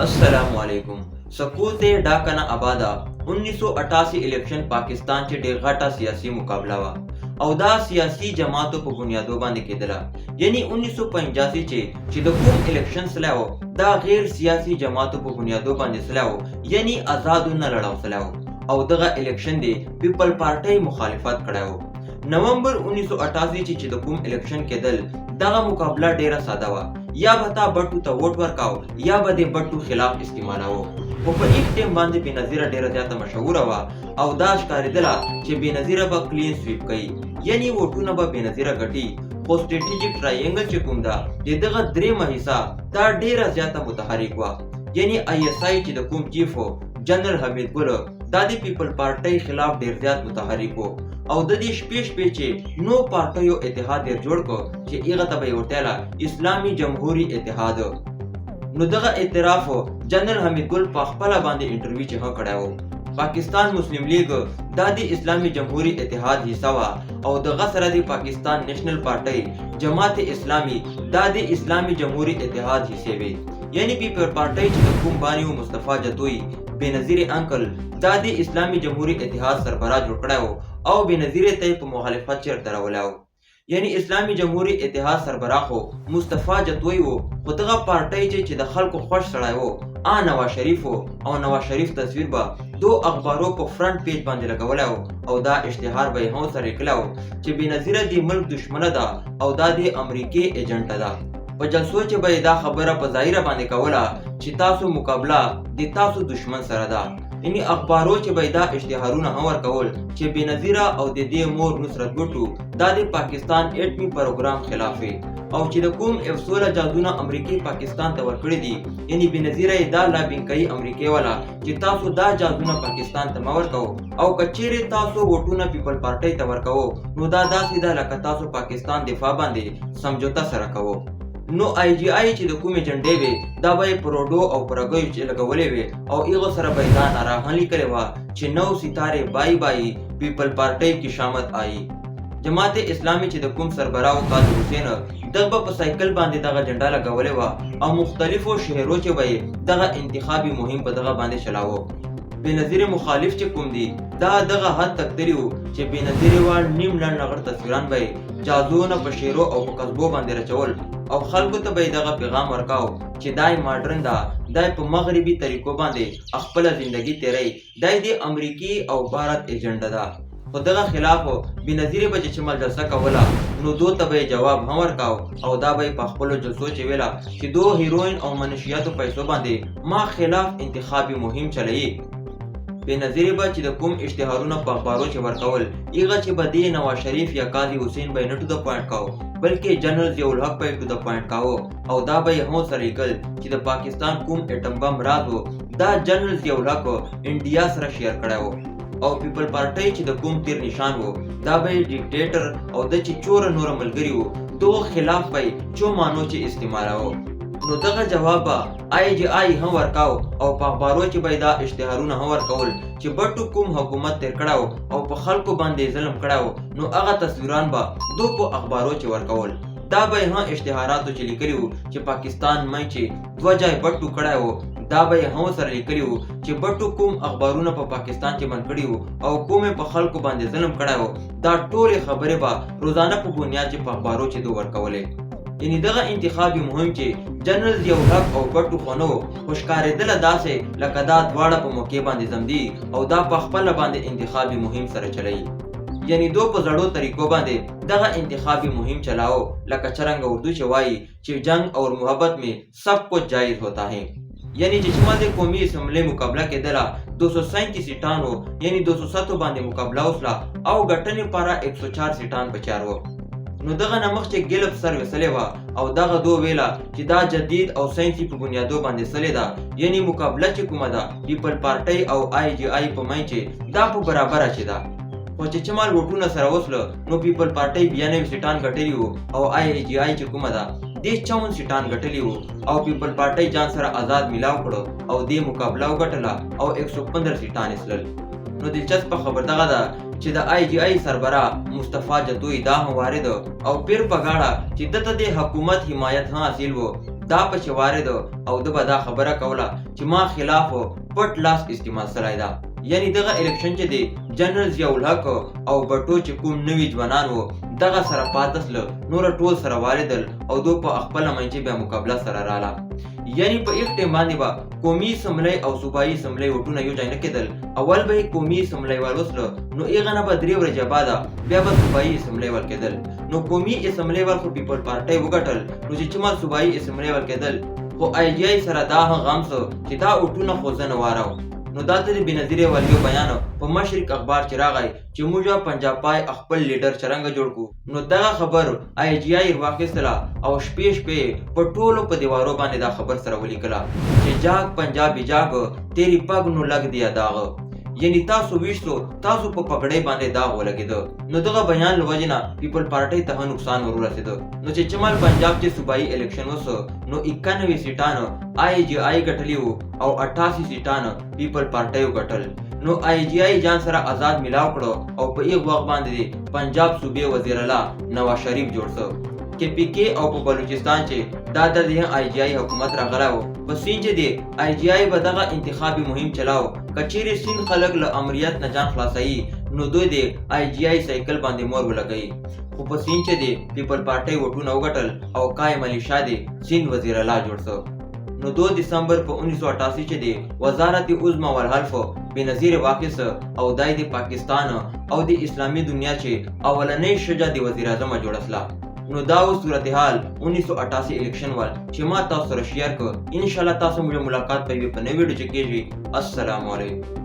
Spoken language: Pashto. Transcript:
السلام علیکم۔ سکوت ډاکنه آباده 1988 الیکشن پاکستان چې ډېر غټه سیاسي مقابله وه او دا سیاسي جماعتو په بنیادو باندې کېدله۔ یعنی 1985 چې د کوم الیکشن سلاو، دا غیر سیاسي جماعتو په بنیادو باندې سلاو، یعنی آزادو نه لړاو سلاو، او دغه الیکشن دی پیپل پارټۍ مخالفت کړی و۔ نومبر 1988 چې د کوم الیکشن کېدل، دغه مقابله ډیره ساده وه۔ یا به تا بټو ته ووټ ورکاو یا به د بټو خلاف استعمالاو۔ خو په ایک ټیم باندې بېنظیره ډیره زیاته مشهوره وه او دا ښکارېدله چې بېنظیره به کلین سویپ کوي، یعنی ووټونه به بېنظیره ګټي۔ خو سټریټیجک ټرایینګل چې کوم ده، د دغه درېیمه حصه دا ډیره زیاته متحرک وه۔ یعنی آی ایس آی چې د کوم چیف و، جنرال حمید ګل، دا د پیپل پارټۍ خلاف ډیر زیات متحرک و او د دې شپې شپې چې نو پارټیو اتحاد یې جوړ کړ چې هغه ته به یې ورته اسلامي جمهوري اتحاد۔ نو دغه اعتراف جنرال حمید ګل په خپله باندې انټرویو چې هم کړی و۔ پاکستان مسلم لیګ دا د اسلامي جمهوري اتحاد حصه وه او دغه سره د پاکستان نېشنل پارټۍ، جماعت اسلامي دا د اسلامي جمهوري اتحاد حصې وې۔ یعنی پیپل پارټۍ چې د کوم بانی و، مصطفی جتوی، بېنظیر انکل، دا د اسلامي جمهوري اتحاد سربراه جوړ کړی و او بېنظیر ته یې په مخالفت چېرته درولی و۔ یعنی اسلامي جمهوري اتحاد سربراه خو مصطفی جتوی و، خو دغه پارټۍ چې د خلکو خوښ سړی و، آ نواز شریف و، او نواز شریف تصویر به دو اخبارو په فرنټ پیج باندې لګولی و او دا اشتهار به یې هم سره لیکلی و چې بېنظیره د ملک دښمنه ده او دا د امریکې ایجنټه ده۔ په جلسو چې به یې دا خبره په ظاهره باندې کوله چې تاسو مقابله د تاسو دښمن سره ده۔ یعنی اخبارو چې به دا اشتهارونه هم ورکول چې بېنظیره او د دې مور نصرت بټو دا د پاکستان اټمي پروګرام خلاف وي او چې د کوم اف 16 جازونه امریکې پاکستان ته ورکړي دي، یعنی بېنظیره یې دا لابینګ کوي امریکې والا چې تاسو دا جازونه پاکستان ته مه ورکوو او که چیرې تاسو ووټونه پیپل پارټۍ ته ورکوو، نو دا داسې ده لکه تاسو پاکستان دفاع باندې سمجوته سره کوو۔ نو آی جی آی چې د کومې جنډې وې، دا به یې په روډو او په رګیو چې لګولې وې او هغو سره به یې دا نعره هم لیکلې وه چې نو ستارې بای بای، پیپل پارټۍ کې شامت آئی۔ جماعت اسلامي چې د کوم سربراه و، قاضي حسین، دغه به په سایکل باندې دغه جنډه لګولې وه او مختلفو شهرو چې به یې دغه انتخابي مهم په دغه باندې چلاوه۔ بېنظیر مخالف چې کوم دي، دا دغه حد تک تللي وو چې بېنظیر وال نیم لنډ لغړ تصویران به یې جازونه په شعرو او په قصبو باندې رچول او خلکو ته به یې دغه پیغام ورکاو چې دا یې ماډرن ده، دا یې په مغربي طریقو باندې خپله زندګي تېروي، دا یې د امریکې او بھارت ایجنډا ده۔ خو دغه خلاف بېنظیرې به چې چمل جلسه کوله، نو دو ته به یې جواب هم ورکاو او دا به یې په خپلو جلسو چې ویله چې دو هیروین او منشیاتو پیسو باندې ما خلاف انتخابي مهم چلوي۔ بېنظیرې به چې د کوم اشتهارونه په اخبارو چې ورکول، هغه چې به دې نواز شریف یا قاضي حسین به یې نه ټو د پوینټ کاوه، بلکې جنرال ضیاءالحق به یې ټو د پوینټ کاوه او دا به یې هم سره لیکل چې د پاکستان کوم اټم بم راز و، دا جنرال ضیاءالحق انډیا سره شیر کړی و۔ او پیپل پارټۍ چې د کوم تیر نشان و، دا به یې ډیکټیټر او د چې چوره نوره ملګري وو، دغو خلاف به یې چو مانو چې استعمالاوه۔ نو دغه جواب به آی جی آی هم ورکاو او په اخبارو چې به یې دا اشتهارونه هم ورکول چې بټو کوم حکومت تېر کړی و او په خلکو باندې ظلم کړی و، نو هغه تصویران به دو په اخبارو چې ورکول۔ دا به یې هم اشتهاراتو چې لیکلي وو چې پاکستان مې چې دوه جای بټو کړی و، دا به یې هم سره لیکلي وو چې بټو کوم اخبارونه په پاکستان کې بند کړي وو او کوم یې په خلکو باندې ظلم کړی و، دا ټولې خبرې به روزانه په بنیاد چې په اخبارو چې دوی ورکولې۔ یعنی دغه انتخابي مهم چې جنرال ضیاءالحق او بټو خو نه و، خو ښکارېدله داسې لکه دا دواړه په موقع باندې زمدي او دا په خپله باندې انتخابي مهم سره چلوي۔ یعنی دو په زړو طریقو باندې دغه انتخابي مهم چلاو، لکه چرنګ اردو چې وایي چې جنگ اور محبت میں سب کچھ جائز ہوتا ہے۔ یعنی چې چما د قومي اسمبلۍ مقابله کېدله، 237 سیټان وو، یعنی 207 باندې مقابله وسله او ګټنې پاره 104 سیټان پچار وو۔ نو دغه نه مخکې ګلپ سر وسلې وه او دغه دو ویله چې دا جدید او ساینسي په بنیادو باندې سلې ده، یعنی مقابله چې کومه ده پیپل پارټۍ او آی جی آی په منځ چې دا په برابره چې ده۔ خو چې چمال ووټونه سره وسله، نو پیپل پارټۍ 92 سیټان ګټلي وو او آی جی آی چې کومه ده دې 54 سیټان ګټلي وو او پیپل پارټۍ ځان سره آزاد میلاو کړو او دې مقابله وګټله او 115 سیټان یې سلل۔ نو دلچسپه خبر دغه ده چې د آی جی آی سربراه مصطفی جتوی دا هم وارد او پیر په غاړه چې دته د حکومت حمایت هم حاصل وو، دا په چې وارد او ده به دا خبره کوله چې ما خلاف پټ لاس استعمال سلی ده. یعنی دغه الیکشن چې دی جنرال ضیاء الحق او بټو چې کوم نوي ځوانان وو دغه سره پاته سله، نور ټول سره واردل او دو په خپله منځ بیا مقابله سره راله. یعنی په ایک ټیم باندې به قومي اسمبلۍ او صوبایي اسمبلۍ ووټونه یو ځای نه کېدل. اول به یې قومي اسمبلۍ وال وسله، نو هغه نه به 3 ورځې بعده بیا به صوبایي اسمبلۍ وال کېدل. نو قومي اسمبلۍ وال خو پیپل پارټۍ وګټل، نو چې چما صوبایي اسمبلۍ وال کېدل خو آی جي آی سره دا هم غم سو چې دا ووټونه خو زه نه وارو. نو دا د بېنظیرې والیو بیان په مشرق اخبار چې راغی چې موږ پنجاپای خپل لیډر چرنګه جوړ کو، نو دغه خبر آی جي آی واخیستله او شپې شپې په ټولو په دیوارو باندې دا خبر سره ولیکله چې جاګ پنجابي جاګ تیری پګ نو لګ دیا داغ، یعنی تاسو ویشتو تاسو په پګړۍ باندې داغ ولګېده. نو دغه بیان له وجې نه پیپل پارټۍ ته هم نقصان ور ورسېده. نو چې چمل پنجاب چې صوبایي الیکشن وسو نو 91 سیټان آی جي آی ګټلی وو او 88 سیټان پیپل پارټۍ وګټل. نو آی جي آی جان سره آزاد ملاو کړو او په ایغ وخت باندې پنجاب صوبې وزیر اعلی نواز شریف جوړ سو. کې پی کې او په بلوچستان چې دا د آی جي آی حکومت راغلی و. په سیند چې دی آی جي آی به دغه انتخابي مهم چلاو، که چیرې سیند خلک له امریت نه ځان خلاصوي نو دوی د آی جي آی سایکل باندې مور ولګوي. خو په سیند چې دی پیپل پارټۍ ووټونه وګټل او قایم علي شاه دی سیند وزیر اعلی جوړ سو. نو 2 دسمبر په 1988 چې دی وزارت عظما والحلف بېنظیر واخیست او دای د پاکستان او د اسلامي دنیا چې اولنۍ شجه د وزیر اعظم جوړه سله. نو دا و صورتحال 1988 الیکشن وال چې ما تاسو سره شیر کړ. انشاءالله تاسو موږ ملاقات به وي په نوې ویډیو چې کېږي. السلام علیکم.